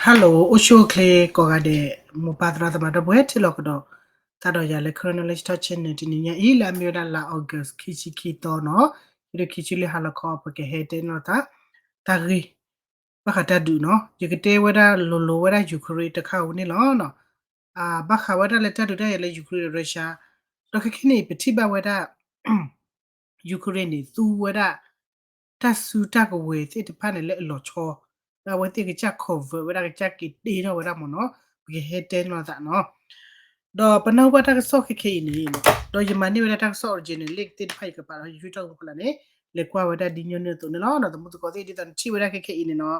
Hello အိၣ်ဆူၣ်အိၣ်ချ့ကိးဂၤဒဲး မိၢ်ပၢ်သရၣ်သမါဒီပုၢ်ဝဲၢ် ထံၣ်လိာ်ကဒီးသးဒီးယၤလၢ Karen Knowledge Talk Channel တနံၤညါအံၤ လၢအမ့ၢ်ဝဲဒၣ်လါ August ခံဆံခံသီနီၤ, ယဒုးခံဆံလၢဟါလီၤခီ ပကဟဲတဲန့ၢ်လိာ်သး တၢ်ဂ့ၢ် ဘၣ်ဃးတၢ်ဒုးနီၤ, ယကတဲဝဲဒၣ်လိၤလိၤဝဲဒၣ် Ukraine တခါဧိၤန့ၣ်လီၤ. ဘၣ်ဃးဝဲဒၣ်လၢတၢ်ဒုးတၢ်ယၤလၢ Ukraine ဒီး Russia ဒီးခဲခဲန့ၣ် ပထံၣ်ဘၣ်ဝဲဒၣ် Ukraine န့ၣ် သူဝဲဒၣ် တၢ်စုတၢ်ကဝဲၤသ့ၣ်တဖၣ်န့ၣ်လၢအလီၤဆီ, ဒီးအဝဲသ့ၣ်ကစၢ် convert ဝဲဒၣ် ကစၢ်က့ၤတ့ထီၣ်ဝဲဒၣ်မ့ၢ်နီၤ, ပကဟဲတဲန့ၢ်လိာ်သးနီၤ. ဒီးပနၢ်ဟူဘၣ်တၢ်ကစီၣ်ခဲခဲအံၤန့ၣ်, ဒီးယမၤန့ၢ်ဝဲဒၣ်တၢ်ကစီၣ် original link သ့ၣ်တဖၣ် ယကပာ်လီၤ YouTube တၢ်ဂီၤဖီလာ်န့ၣ်, လဲၤကွၢ်ဝဲဒၣ်ဒ်ညီနုၢ်အသိးန့ၣ်လီၤ. ဒီးသမုၣ်သကိးသ့ၣ် ဒ်သိးနထံၣ်ဝဲဒၣ်ခဲခဲအံၤန့ၣ်နီၤ,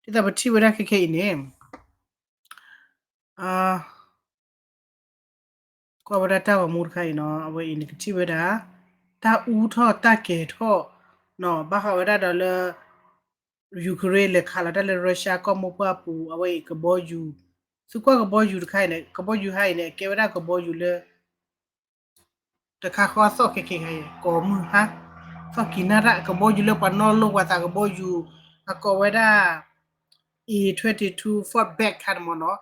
ဒ်သိးပထံၣ်ဝဲဒၣ်ခဲခဲအံၤန့ၣ် ကွၢ်ဝဲဒၣ်တၢ်ဂီၤမူတခါအံၤနီၤ, အဝဲအံၤနကထံၣ်ဝဲဒၣ် တၢ်အူထီၣ်တၢ်ကဲၤထီၣ်နီၤ, ဘၣ်ဃးဝဲဒၣ်ဒီးလၢ Ukraine လဲၤခးလီၤတၢ်လၢ Russia ကီၢ်မိၢ်ပှၢ်ပူၤ, အဝဲအံၤကဘီယူၤ, သုကွၢ်ကဘီယူၤတခါအံၤန့ၣ် ကဘီယူၤဟါအံၤန့ၣ် အကဲဝဲဒၣ်ကဘီယူၤလၢ တခါဃီအသီၣ်ခဲခဲခါအံၤ ကိးမုၢ်ဟါ, သီၣ်ကံၤနၢ်တၢ် ကဘီယူၤလၢပှၤနီၣ်လိပှၤသး ကဘီယူၤ အကိးဝဲဒၣ် A twenty-two Fastback ခါန့ၣ်မ့ၢ်နီၤ,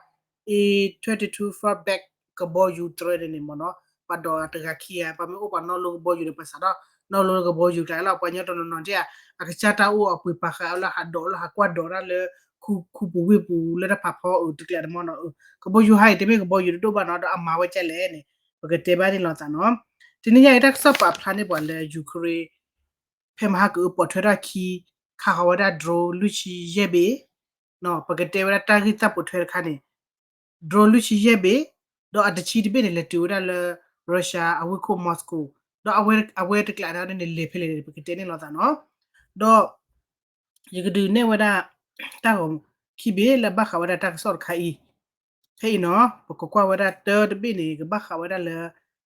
A twenty-two Fastback ကဘီယူၤတြဲၤန့ၣ်န့ၣ်မ့ၢ်နီၤ, ပှၤဒိးတဂၤခံဂၤ, ပှၤမ့ၢ်အိၣ်ပှၤနီၣ်လိကဘီယူၤန့ၣ် ပှၤစးထီၣ်နီၣ်လိကဘီယူၤကျါလီၤ. ပှၤကညီတနီၤနီၤဒ် အကစၢ်တၢ်အိၣ်အပှ့ၤပာ်ဃာ်အီၤလၢ ဟးဒိးလၢဟးကွၢ်ဒိးတၢ်လၢ ခူပူၤဝ့ၢ်ပူၤလၢတၢ်ဖးဖီအုးတကျဲးန့ၣ်မ့ၢ်နီၤ, ကဘီယူၤဟါအံၤ တမ့ၢ်ကဘီယူၤတဒိၣ်ဘၣ်နီၤ, ဒီးအမၤဝဲကဲလဲၣ်န့ၣ် ပကတဲဘၣ်န့ၣ်လိာ်သးနီၤ. တနံၤညါအံၤ တၢ်ကစီၣ်ပာ်ဖျါန့ၢ်ပှၤလၢ Ukraine ဖဲမဟါကအုးပိာ်ထွဲထီၣ်ခံ ခးဃီၤဝဲဒၣ် drone လွံၢ်ဆံယဲၢ်ဘ့ၣ်, ပကတဲဝဲဒၣ်တၢ်ဂ့ၢ်သၣ်ပိာ်ထွဲတခါန့ၣ် drone လွံၢ်ဆံယဲၢ်ဘ့ၣ်, ဒီးအတဆံတဘ့ၣ်န့ၣ် လဲၤတုၤဝဲဒၣ်လၢ Russia အဝ့ၢ်ခိၣ် Moscow, ဒီးအဝဲတကျးန့ၣ်န့ၣ် လဲၤဖဲလဲၣ်န့ၣ် ပကတဲန့ၣ်လိာ်သးနီၤ. ဒီး ယကဒုးနဲၣ်ဝဲဒၣ် တၢ်ဂီၤခံဘ့ၣ်လၢဘၣ်ဃးဝဲဒၣ်တၢ်ကစီၣ်တခါအံၤ, ဖဲအံၤနီၤ ပကကွၢ်ဝဲဒၣ်တၢတဘ့ၣ်န့ၣ် ကဘၣ်ဃးဝဲဒၣ်လၢ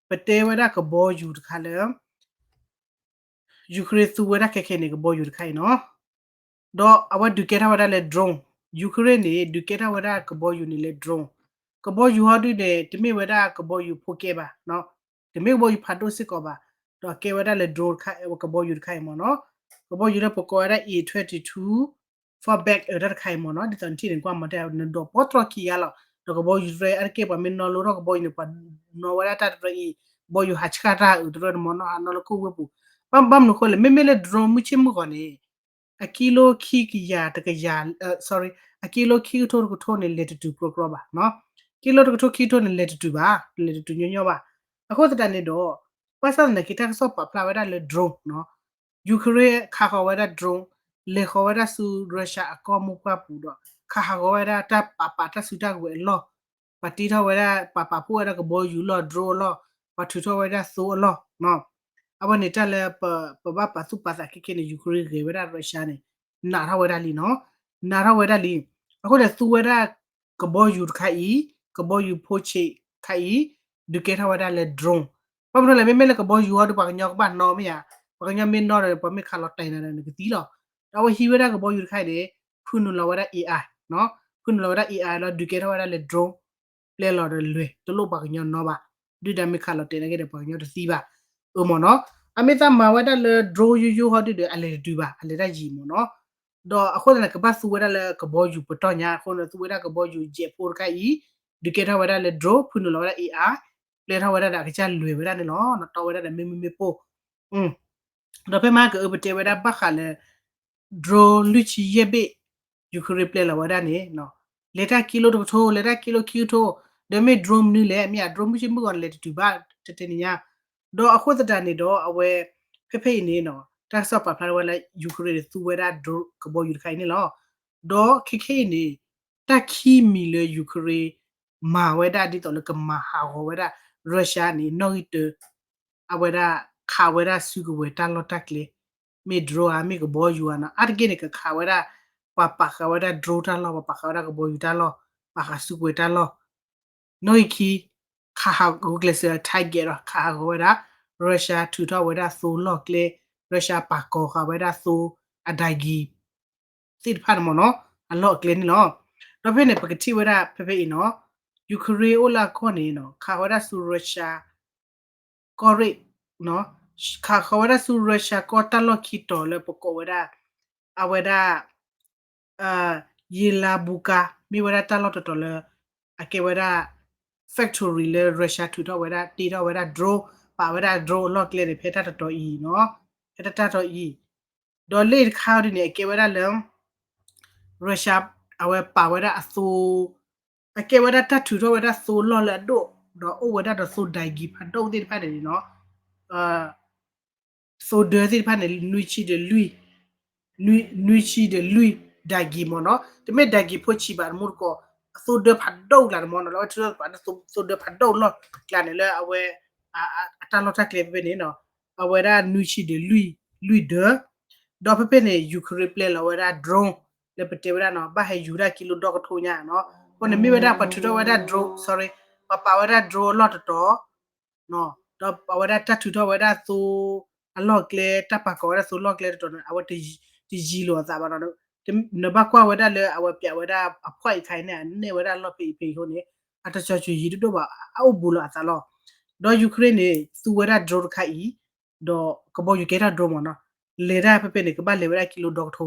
ပတဲဝဲဒၣ်ကဘီယူၤတခါလၢ Ukraine သူဝဲဒၣ်ခဲခဲန့ၣ် ကဘီယူၤတခါအံၤနီၤ, ဒီးအဝဲဒုးကဲထီၣ်ဝဲဒၣ်လၢ drone, Ukraine န့ၣ် ဒုးကဲထီၣ်ဝဲဒၣ်ကဘီယူၤန့ၣ်လၢ drone, ကဘီယူၤဟီဒုန့ၣ် တမ့ၢ်ဝဲဒၣ်ကဘီယူၤဖိကဲဘၣ်, တမ့ၢ်ကဘီယူၤဖးဒိၣ်စ့ၢ်ကီးဘၣ်, ဒီးကဲဝဲဒၣ်လၢ drone တခါ ကဘီယူၤတခါအံၤမ့ၢ်နီၤ, ကဘီယူၤလၢပကိးဝဲဒၣ် A twenty-two Fastback အတၢ်တခါအံၤမ့ၢ်နီၤ, ဒ်သိးနထံၣ်န့ၣ် ကွၢ်မၤတဲ နဒိးပိာ်တြီၢ်ခံဂၤလီၤ, ဒီးကဘီယူၤတြဲၤအါတက့ၢ် ပှၤမ့ၢ်နီၣ်လိထီၣ်ကဘီယူၤန့ၣ် ပှၤနီၣ်ဝဲဒၣ်တၢ်တြဲၤအံၤ, ကဘီယူၤဟးဆှၣ်တၢ်အုးတရၢန့ၣ်မ့ၢ်နီၤ, ဟးနီၣ်လၢခိၣ်ဝ့ၢ်ပူၤ, ဘၣ်မနုၤဃိလဲၣ် မ့မ့ၢ်လၢ drone မုၢ်ဆ့ၣ်မုၢ်ဂီၤန့ၣ် အကံလိခံကယၤတကယၤ, sorry, အကံလိခံကထိတကထိန့ၣ် လဲၤတတုၤကြီကြီဘၣ်, ကံလိတကထိခံကထိန့ၣ် လဲၤတတုၤဘၣ်, လဲၤတတုၤညီညီဘၣ်. အဃိသတးန့ၣ်ဒီး ဘၣ်ဆၣ်သနာ်က့ တၢ်ကစီၣ်ပာ်ဖျါဝဲဒၣ်လၢ drone နီၤ, Ukraine ခးဃီၤဝဲဒၣ် drone, လဲၤဃီၤဝဲဒၣ်ဆူ Russia အကီၢ်မိၢ်ပှၢ်ပူၤဒီး ခးဟးဂီၤဝဲဒၣ်တၢ်ပာ်ပာ်တၢ်စုတၢ်ကဝဲၤအလီၢ်, ပှၤတ့ထီၣ်ဝဲဒၣ် ပှၤပာ်ဖှိၣ်ဝဲဒၣ်ကဘီယူၤအလီၢ်, drone အလီၢ်, ပှၤထုးထီၣ်ဝဲဒၣ်သိအလီၢ်, အဝဲန့ၣ်တၢ်လၢ ပဘၣ်ပာ်သူၣ်ပာ်သးခဲခဲန့ၣ် Ukraine ဂဲၤဝဲဒၣ် Russia န့ၣ် နာ်ထီၣ်ဝဲဒၣ်လံနီၤ, နာ်ထီၣ်ဝဲဒၣ်လံ. အဃိန့ၣ် သူဝဲဒၣ်ကဘီယူၤတခါအံၤ, ကဘီယူၤဖိဆံးတခါအံၤ, ဒုးကဲထီၣ်ဝဲဒၣ်လၢ drone. ဘၣ်မနုၤလဲၣ် မ့မ့ၢ်လၢကဘီယူၤဟီဒီး ပှၤကညီကဘၣ်နီၣ်မ့ၢ်ဧါ, ပှၤကညီမ့ၢ်နီၣ်ဒီး ပှၤမ့ၢ်ခးလီၤတဲာ်နၤဒီး နကသံလီၤ. ဒီးအဝဲဟံးဝဲဒၣ်ကဘီယူၤတခါအံၤန့ၣ် ဖုနုာ်လီၤဝဲဒၣ် AI, ဖုနုာ်လီၤဝဲဒၣ် AI လီၤ ဒုးကဲထီၣ်ဝဲဒၣ်လၢ drone ပျဲလီၤဒီးလွဲၢ် တလိၣ်ပှၤကညီနီၣ်ဘၣ်, ဒုၣ်ဒါမ့ၢ်ခးလီၤတဲာ်နာ်က့ဒီး ပှၤကညီတသံဘၣ်, အၢမ့ၢ်နီၤ. အမ့ၢ်သးမၤဝဲဒၣ်လၢ drone ယိယိဟီဒုဒီး အလဲၤတတုၤဘၣ်, အလဲၤတၢ်ယံာ်မ့ၢ်နီၤ. ဒီးအဃိသတးန့ၣ် ကဘၣ်သူဝဲဒၣ်လၢကဘီယူၤပတီၢ်ညါအဃိန့ၣ် သူဝဲဒၣ်ကဘီယူၤ jet ဖိတခါအံၤ, ဒုးကဲထီၣ်ဝဲဒၣ်လၢ drone ဖုနုာ်လီၤဝဲဒၣ် AI, ပျဲထီၣ်ဝဲဒၣ်ဒီးအကစၢ်လွဲၢ်ဝဲဒၣ်န့ၣ်လီၤ. တီဝဲဒၣ်ဒီးမ့ၢ်မ့ၢ်မ့ၢ်ပိၢ် ဒီးဖဲမဟါကအုးပတဲဝဲဒၣ်ဘၣ်ဃးလၢ drone လွံၢ်ဆံယဲၢ်ဘ့ၣ် Ukraine ပျဲလီၤဝဲဒၣ်န့ၣ်, လဲၤတၢ်ကံလိတကထိ, လဲၤတၢ်ကံလိခံကထိ, ဒီးမ့ၢ် drone မနုၤလဲၣ်, မ့ၢ်အ drone မုၢ်ဆ့ၣ်မုၢ်ဂီၤန့ၣ် လဲၤတတုၤဘၣ် တတဲနံၤညါ. ဒီးအဃိသတးန့ၣ်ဒီး အဝဲ ဖဲဖဲအံၤန့ၣ် တၢ်ကစီၣ်ပာ်ဖျါဝဲလၢ Ukraine န့ၣ် သူဝဲဒၣ် drone ကဘီယူၤတခါအံၤန့ၣ်လီၤ. ဒီးခဲခဲအံၤန့ၣ် တၢ်ခံမံၤလၢ Ukraine မၤဝဲဒၣ်ဒ်သိးလၢကမၤဟးဂီၤဝဲဒၣ် Russia န့ၣ် နီၣ်ဂံၢ်တၢ အဝဲဒၣ်ခးဝဲဒၣ်စုကဝဲၤတၢ်လီၢ်တၢ်ကျဲ, မ့ၢ် drone ဧါ မ့ၢ်ကဘီယူၤဧါနီၤ, အါတက့ၢ်န့ၣ် ကခးဝဲဒၣ် ပှၤပာ်ဃာ်ဝဲဒၣ် drone တၢ်လီၢ်, ပှၤပာ်ဃာ်ဝဲဒၣ်ကဘီယူၤတၢ်လီၢ်, ပာ်ဃာ်စုကဝဲၤတၢ်လီၢ်, နီၣ်ဂံၢ်ခံ ခးဟးဂီၤကျဲးစၢး target ဒီး ခးဟးဂီၤဝဲဒၣ် Russia ထုးထီၣ်ဝဲဒၣ်သိလီၢ်ကျဲ, Russia ပာ်ကီၤဃာ်ဝဲဒၣ်သိအဒါဂံၤ သ့ၣ်တဖၣ်န့ၣ်မ့ၢ်နီၤ, အလီၢ်အကျဲန့ၣ်လီၤ. ဒီးဖဲန့ၣ် ပကထံၣ်ဝဲဒၣ်ဖဲဖဲအံၤနီၤ, Ukraine အိၣ်လၢအကီၢ်န့ၣ်နီၤ ခးဃီၤဝဲဒၣ်ဆူ Russia ကီၢ်ရ့ၣ်, ခးဃီၤဝဲဒၣ်ဆူ Russia ကီၢ်တၢ်လီၢ်ခံတီၤလၢပကိးဝဲဒၣ် အဝဲဒၣ် Yelabuga မ့ၢ်ဝဲဒၣ်တၢ်လီၢ်တတီၤလၢ အကဲဝဲဒၣ် factory လၢ Russia ထုးထီၣ်ဝဲဒၣ် တ့ထီၣ်ဝဲဒၣ် drone ပာ်ဝဲဒၣ် drone အလီၢ်ကျဲန့ၣ် ဖဲတၢ်တတီၤအံၤနီၤ, ဖဲတၢ်တတီၤအံၤ, ဒီးလၢတခါဒ်န့ၣ် အကဲဝဲဒၣ်လၢ Russia အဝဲပာ်ဝဲဒၣ်အသိ အကဲဝဲဒၣ်တၢ်ထုးထီၣ်ဝဲဒၣ်သိလီၢ်လၢအဒိၣ်, ဒီးအိၣ်ဝဲဒၣ်ဒီးသိဒၢးကံၤဖးဒိၣ်သ့ၣ်တဖၣ်န့ၣ်နီၤ, သိဒၢသ့ၣ်တဖၣ်န့ၣ် နွံဆံဒီးလွံၢ်, နွံဆံဒီးလွံၢ်ဒၢးကံၤမ့ၢ်နီၤ, တမ့ၢ်ဒၢးကံၤဖိဆံးဘၣ်တမူတကိး, အသိဒၢဖးဒိၣ်ကျါန့ၣ်မ့ၢ်နီၤ, လၢအဝဲထုးထီၣ်ပာ်သိဒၢဖးဒိၣ်လီၢ်ကျါန့ၣ်လၢအဝဲ အတၢ်လီၢ်တၢ်ကျဲဖဲဖဲန့ၣ်နီၤ, အဝဲဒၣ်နွံဆံဒီးလွံၢ်, လွံၢ်ဒၢး, ဒီးဖဲဖဲန့ၣ် Ukraine ပျဲလီၤဝဲဒၣ် drone လၢပတဲဝဲဒၣ်နီၤ, ဘၣ်ဟဲယူၤဒၣ်ကံလိဒီကထိညါနီၤ, အဃိန့ၣ်မ့ၢ်ဝဲဒၣ်ပှၤထုးထီၣ်ဝဲဒၣ် drone, sorry, ပှၤပာ်ဝဲဒၣ် drone အလီၢ်တတီၤ, ဒီးအဝဲဒၣ်တၢ်ထုးထီၣ်ဝဲဒၣ်သိ အလီၢ်ကျဲ တၢ်ပာ်ကီၤဝဲဒၣ်သိလီၢ်ကျဲတတီၤန့ၣ် အဝဲတယံၤလိာ်အသးဘၣ်နီၤ, နဘၣ်ကွၢ်ဝဲဒၣ်လၢအဝဲပျးဝဲဒၣ်အဖှီၣ်အံၤခါအံၤန့ၣ် အနဲၣ်ဝဲဒၣ်လီၢ်ဖဲအံၤဖဲအံၤအဃိန့ၣ် အတစီၤစၢၤယံၤဒိၣ်ဒိၣ်ဘၣ် အအိၣ်ဘူးလီၤအသးလီၤ, ဒီး Ukraine န့ၣ် သူဝဲဒၣ် drone တခါအံၤ, ဒီးကဘီယူၤကဲထီၣ် drone မ့ၢ်နီၤ, လဲၤတၢ်ဖဲဖဲန့ၣ် ကဘၣ်လဲၤဝဲဒၣ်ကံလိဒီကထိ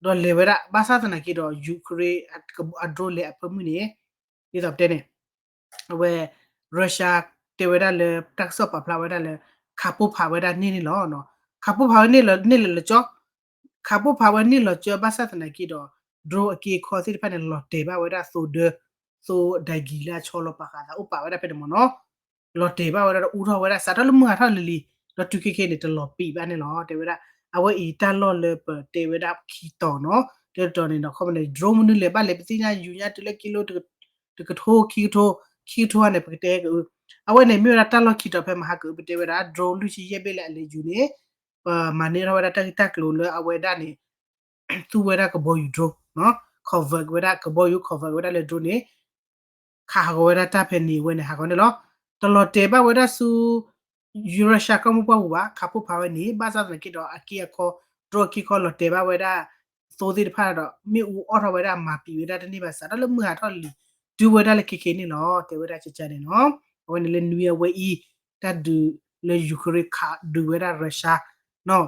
ဒီးလဲၤဝဲဒၣ် ဘၣ်ဆၣ်သနာ်က့ဒီး Ukraine အ drone လဲၤအဖၢမုၢ်န့ၣ် ဒ်သိးပတဲန့ၣ်, အဝဲ Russia တဲဝဲဒၣ်လၢ တၢ်ကစီၣ်ပာ်ဖျါဝဲဒၣ်လၢ ခးပိၢ်ဖးဝဲဒၣ်န့ၢ်န့ၣ်လီၤ, ခးပိၢ်ဖးဝဲန့ၢ်လီၤ န့ၢ်လီၤလၢကၠီ, ခးပိၢ်ဖးဝဲန့ၢ်လီၤကၠီ ဘၣ်ဆၣ်သနာ်က့ဒီး drone အက့အခီသ့ၣ်တဖၣ်န့ၣ် လီၤတဲာ်ဘၣ်ဝဲဒၣ်သိဒၢ, သိဒၢးကံၤလၢအဆီလီၤပာ်ဃာ်သးအိၣ်ပာ်ဝဲဒၣ်ဖဲန့ၣ်မ့ၢ်နီၤ လီၤတဲာ်ဘၣ်ဝဲဒၣ်ဒီးအူထီၣ်ဝဲဒၣ် စးထီၣ်လၢမုၢ်ဟးထီၣ်လံၤလံၤ, ဒီးတုၤခဲခဲန့ၣ် တလီၤပံာ်ဘၣ်န့ၣ်လီၤ. တဲဝဲဒၣ် အဝဲအံၤတၢ်လီၢ်လၢပတဲဝဲဒၣ်ခံတီၤနီၤ, တတီၤန့ၣ်ဒီး ခီပညီန့ၣ် drone မနုၤလဲၣ် ဘၣ်လဲၤပသ့ၣ်ညါယူၤညါတုၤလၢကံလိ တကထိ ခံကထိ, ခံကထိန့ၣ် ပကတဲကအု, အဝဲန့ၣ်မ့ၢ်ဝဲဒၣ်တၢ်လီၢ်ခံတီၤဖဲမဟါကအု ပတဲဝဲဒၣ် drone လွံၢ်ဆံယဲၢ်ဘ့ၣ်လၢအလဲၤယူၤန့ၣ်, ပမၤန့ၢ်ထီၣ်ဝဲဒၣ်တၢ်ဂ့ၢ်တၢ်ကျိၤလၢအဝဲဒၣ်န့ၣ် သူဝဲဒၣ်ကဘီယူၤ drone, convert ဝဲဒၣ်ကဘီယူၤ convert ဝဲဒၣ်လၢ drone န့ၣ် ခးဟးဂီၤဝဲဒၣ်တၢ်ဖဲန့ၣ်အဝဲန့ၣ် ဟးဂီၤန့ၣ်လီၤ. တလီၤတဲာ်ဘၣ်ဝဲဒၣ်ဆူ Russia ကီၢ်မိၢ်ပှၢ်ပူၤဘၣ်, ခးပိၢ်ဖးဝဲန့ၣ် ဘၣ်ဆၣ်သနာ်က့ဒီး အက့အခီ drone အက့အခီလီၤတဲာ်ဘၣ်ဝဲဒၣ် သိသ့ၣ်တဖၣ်ဒီး မ့ၣ်အူအီၣ်ထီၣ်ဝဲဒၣ် မၤပံာ်ဝဲဒၣ်တန့ၢ်ဘၣ် စးထီၣ်လၢမုၢ်ဟးထီၣ်လံၤ တုၤဝဲဒၣ်လၢခဲခဲန့ၣ်လီၤ. တဲဝဲဒၣ်ကကန့ၣ်နီၤ, အဝဲန့ၣ်လၢနွံအဝဲအံၤ တၢ်ဒုးလၢ Ukraine ခးဒုးဝဲဒၣ် Russia နီၤ,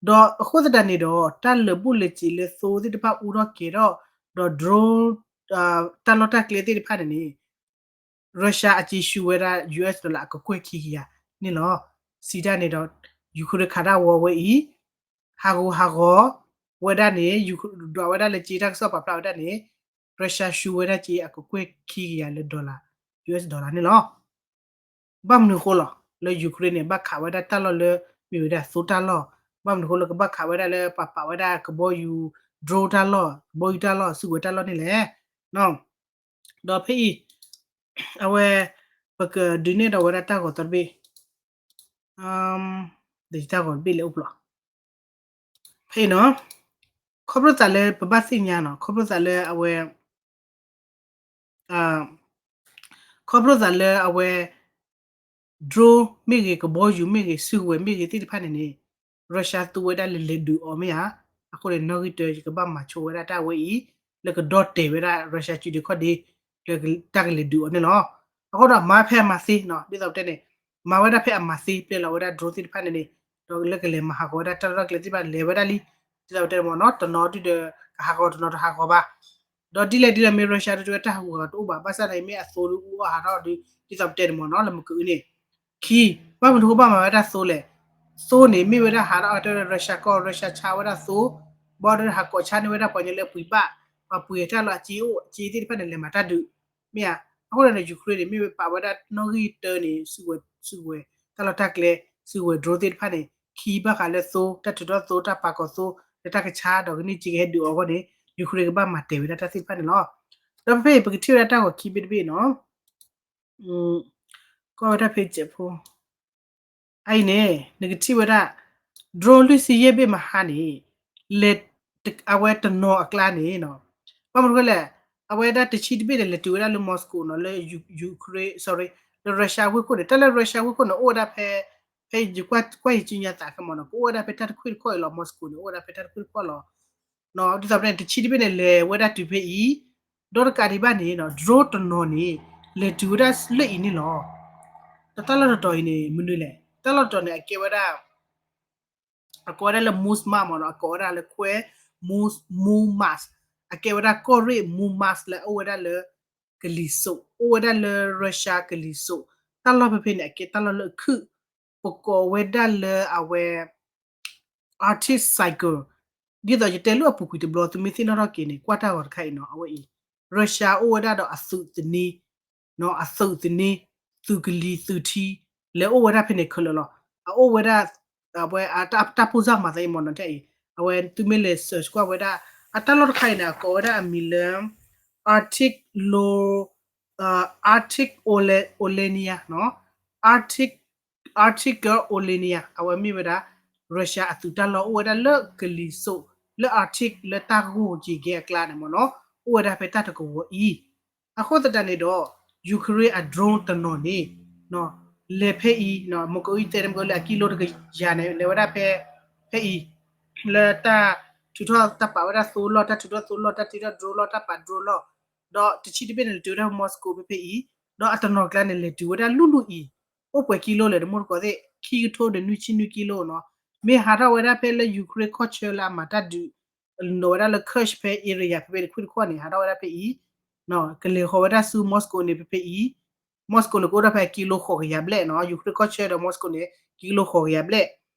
ဒီးအဃိသတးန့ၣ်ဒီး တၢ်လၢာ်ဘူၣ်လၢာ်စ့ၤလၢသိသ့ၣ်တဖၣ်အူထီၣ်ကဲၤထီၣ် ဒီး drone တၢ်လီၢ်တၢ်ကျဲသ့ၣ်တဖၣ်န့ၣ်န့ၣ် Russia အစ့ဆူဝဲဒၣ် US dollar အကကွဲၢ်ခံကယၤန့ၣ်လီၤ. စံးတၢ်န့ၣ်ဒီး Ukraine ခးတၢ်ဝီဝဲအံၤ ဟးဂူာ်ဟးဂီၤဝဲဒၣ်န့ၣ် ဒွးဝဲဒၣ်လၢစ့တၢ်ကစီၣ်ပာ်ဖျါဝဲဒၣ်န့ၣ် Russia ဆူဝဲဒၣ်စ့အကကွဲၢ်ခံကယၤလၢ dollar, US dollar န့ၣ်လီၤ. ဘၣ်မနုၤအဃိလီၤ လၢ Ukraine န့ၣ် ဘၣ်ခးဝဲဒၣ်တၢ်လီၢ်လၢ မ့ၢ်ဝဲဒၣ်သိတၢ်လီၢ်, ဘၣ်မနုၤအဃိလၢကဘၣ်ခးဝဲဒၣ်လၢပှၤပာ်ဝဲဒၣ်ကဘီယူၤ drone တၢ်လီၢ် ကဘီယူၤတၢ်လီၢ် စုကဝဲၤတၢ်လီၢ်န့ၣ်လဲၣ်. ဒီးဖဲအံၤ အဝဲ ပကဒုးနဲၣ်ဒီးဝဲဒၣ်တၢ်ဂီၤသီတဘ့ၣ်, တၢ်ဂီၤတဘ့ၣ်လၢအိၣ်ဖျိ ဖဲအံၤနီၤ, ခီဖျိသးလၢပဘၣ်သ့ၣ်ညါနီၤ, ခီဖျိသးလၢအဝဲ ခီဖျိသးလၢအဝဲ drone မ့ၢ်ဂ့ၤ ကဘီယူၤမ့ၢ်ဂ့ၤ စုကဝဲၤမ့ၢ်ဂ့ၤသ့ၣ်တဖၣ်န့ၣ်န့ၣ် Russia သူဝဲဒၣ်လၢလဲၤဒုးအီၤမ့ၢ်ဧါ. အဃိန့ၣ် နီၣ်ဂံၢ်တၢ ယကဘၣ်မၤဆိဝဲဒၣ်တၢ်ဝဲအံၤ လၢကဒီၣ်တဲာ်ဝဲဒၣ် Russia စုဒ့ခီၣ်ဒ့ လၢတၢ်ကလဲၤဒုးအီၤန့ၣ်လီၤ. အဃိဒီးမၤဖဲအမၤသ့နီၤ, ဒ်သိးပတဲန့ၣ် မၤဝဲဒၣ်ဖဲအမၤသ့ ပျဲလီၤဝဲဒၣ် drone သ့ၣ်တဖၣ်န့ၣ်န့ၣ် ဒီးလၢကလဲၤမၤဟးဂီၤဝဲဒၣ်တၢ်လီၢ်တၢ်ကျဲသ့ၣ်တဖၣ်လဲၤဝဲဒၣ်လံ, ဒ်သိးပတဲန့ၣ်မ့ၢ်နီၤ တနီၤဒုဒီး ကဟးဂီၤတနီၤတဟးဂီၤဘၣ် ဒီးဒ်လဲၣ်ဒ်လဲၣ် မ့ၢ် Russia တဝဲတၢ်ဟးဂူာ်ဟးဂီၤတအိၣ်ဘၣ်, ဘၣ်ဆၣ်သနာ်က့ မ့ၢ်အသိဒုးအူအီၣ်ဟးထီၣ်ဒီး ဒ်သိးပတဲန့ၣ်မ့ၢ်နီၤ လၢမုၢ်ကအုန့ၣ်, ခံ, ဘၣ်မနုၤဃိဘၣ်မၤဝဲဒၣ်သိလဲၣ်. သိန့ၣ် မ့ၢ်ဝဲဒၣ်ဟးထီၣ်တဲဝဲ Russia ကီၢ် Russia ဆါဝဲဒၣ်သိ, ဘၣ်ဒီးဟးကိးဆါန့ၢ်ဝဲဒၣ်ပှၤကညီလၢပှ့ၤဘၣ်, ပှၤပှ့ၤတၢ်လီၢ်အစ့အိၣ် အစ့သ့ၣ်တဖၣ်န့ၣ် လဲၤမၤတၢ်ဒုး, မ့ၢ်ဧါ. အဃိန့ၣ် Ukraine န့ၣ် မ့ၢ်ဝဲပာ်ဝဲဒၣ်နီၣ်ဂံၢ်တၢန့ၣ် စုကဝဲၤ တၢ်လီၢ်တၢ်ကျဲ စုကဝဲၤ drone သ့ၣ်တဖၣ်န့ၣ် ခံဘၣ်ဃးလၢသိ တၢ်ထုးထီၣ်သိ တၢ်ပာ်ကီၤသိ လၢတၢ်ကဆါဒီးကန့ၢ်စ့ကဟဲဒုးအီၤအဂီၢ်န့ၣ် Ukraine ကဘၣ်မၤတဲာ်ဝဲဒၣ်တၢ်သ့ၣ်တဖၣ်န့ၣ်လီၤ. ဒီးဖဲဖဲအံၤ ပကထံၣ်ဝဲဒၣ်တၢ်ဂီၤခံဘ့ၣ်တဘ့ၣ်နီၤ ကွၢ်ဝဲဒၣ်ဖဲစဲးဖိ အအံၤန့ၣ် နကထံၣ်ဝဲဒၣ် drone လွံၢ်ဆံယဲၢ်ဘ့ၣ်မဟါန့ၣ် လဲၤ အဝဲတနီၤအကျါန့ၣ်နီၤ ဘၣ်မနုၤလဲၣ် အဝဲဒၣ်တဆံတဘ့ၣ်န့ၣ် လဲၤတုၤဝဲဒၣ်လၢ Moscow နီၤ လၢ Ukraine, sorry လၢ Russia ဝ့ၢ်ခိၣ်န့ၣ် တၢ်လၢ Russia ဝ့ၢ်ခိၣ်န့ၣ် အိၣ်ဝဲဒၣ်ဖဲ ဖဲယကွၢ်ယစူညါသးခဲမ့ၢ်နီၤ ကအိၣ်ဝဲဒၣ်ဖဲတၢ်တခွံၣ်တခီၣ်အံၤလီၤ Moscow န့ၣ် အိၣ်ဝဲဒၣ်ဖဲတၢ်တခွံၣ်တခီၣ်လီၤ. ဒ်သိးပတဲန့ၣ် တဆံတဘ့ၣ်န့ၣ် လဲၤဝဲဒၣ်တုၤဖဲအံၤ ဒီးတကးဒံးဘၣ်န့ၣ်နီၤ drone တနီၤန့ၣ် လဲၤတုၤဝဲဒၣ်လၢအံၤန့ၣ်လီၤ. ဒီးတၢ်လီၢ်တတီၤအံၤန့ၣ် မနုၤလဲၣ် တၢ်လီၢ်တတီၤန့ၣ် အကဲဝဲဒၣ် အကိးဝဲဒၣ်လၢ Murmansk မ့ၢ်နီၤ အကိးဝဲဒၣ်လၢခွဲ Mur- Murmansk အကဲဝဲဒၣ်ကီၢ်ရ့ၣ် Murmansk လၢအအိၣ်ဝဲဒၣ်လၢ ကလံၤစိး အိၣ်ဝဲဒၣ်လၢ Russia ကလံၤစိး တၢ်လီၢ်ဖဲဖဲန့ၣ် အကဲတၢ်လီၢ်လၢအခုၣ်, ပကိးဝဲဒၣ်လၢအဝဲ Arctic Circle, ဒ်သိးယတဲလိာ်အပူၤကွံာ်တဘျီ သုမ့ၢ်သ့ၣ်နီၣ်ထီၣ်က့ၤန့ၣ် ကွၢ်တၢ်ဂီၤတခါအံၤနီၤ အဝဲအံၤ Russia အိၣ်ဝဲဒၣ်ဒီးအသုးသန့, အသုးသန့, သုးကလံၤသုးထံ, လဲၤအိၣ်ဝဲဒၣ်ဖဲန့ၣ်ခဲလၢာ်လီၤ. အအိၣ်ဝဲဒၣ် အဝဲတၢ်ဖိစၢ်မၤသးအံၤမ့ၢ်နီၤ ထဲအံၤ အဝဲသုမ့ၢ်လဲၤ search ကွၢ်ဝဲဒၣ် အတၢ်လီၢ်တခါအံၤန့ၣ် အကိးဝဲဒၣ်အမံၤလၢ Arctic Lo Arctic Olenia နီၤ Arctic Arctic Olenia အဝဲမ့ၢ်ဝဲဒၣ် Russia အသုးတၢ်လီၢ်အိၣ်ဝဲဒၣ်လၢကလံၤစိး လၢ Arctic လၢတၢ်ဂိၢ်ယံၤကဲအကျါန့ၣ်မ့ၢ်နီၤ အိၣ်ဝဲဒၣ်ဖဲတၢ်တကဝီၤအံၤ, အဃိသတးန့ၣ်ဒီး Ukraine အ drone တနီၤန့ၣ် လဲၤဖဲအံၤ မ့ၢ်ကအိၣ်တဲတမ့ၢ်ကအိၣ်လၢအကံလိတကယၤန့ၣ် လဲၤဝဲဒၣ်ဖဲ ဖဲအံၤ လၢတၢ်ထုးထီၣ်တၢ်ပာ်ဝဲဒၣ်သိလီၢ် တၢ်ထုးထီၣ်သိလီၢ် တၢ်တ့ထီၣ် drone လီၢ် တၢ်ပာ် drone လီၢ်, ဒီးတဆံတဘ့ၣ်န့ၣ် လဲၤတုၤဝဲဒၣ် Moscow ဖဲဖဲအံၤ, ဒီးအတနီၤကျါန့ၣ် လဲၤတုၤဝဲဒၣ်လူၢ်လူၢ်အံၤ, အိၣ်ပှဲၤကံလိလဲၣ် တမိၢ်တကိးသ့ၣ် ခံကထိဒီးနွံဆံနွံကံလိနီၤ, မ့ၢ်ဟးထီၣ်ဝဲဒၣ်ဖဲလၢ Ukraine ကီၢ်ဆၢလၢအမၤတၢ်ဒုး နီၤဝဲဒၣ်လၢ Kursk ဖဲ area ဖဲဖဲတခွံတခီန့ၣ် ဟးထီၣ်ဝဲဒၣ်ဖဲအံၤ, ကလဲၤဃီၤဝဲဒၣ်ဆူ Moscow န့ၣ် ဖဲဖဲအံၤ, Moscow န့ၣ် ကအိၣ်ဒၣ်ဖဲကံလိဃိးကယၤဘျဲၣ်နီၤ, Ukraine ကီၢ်ဆၢဒီး Moscow န့ၣ် ကံလိဃိးကယၤဘျဲၣ်,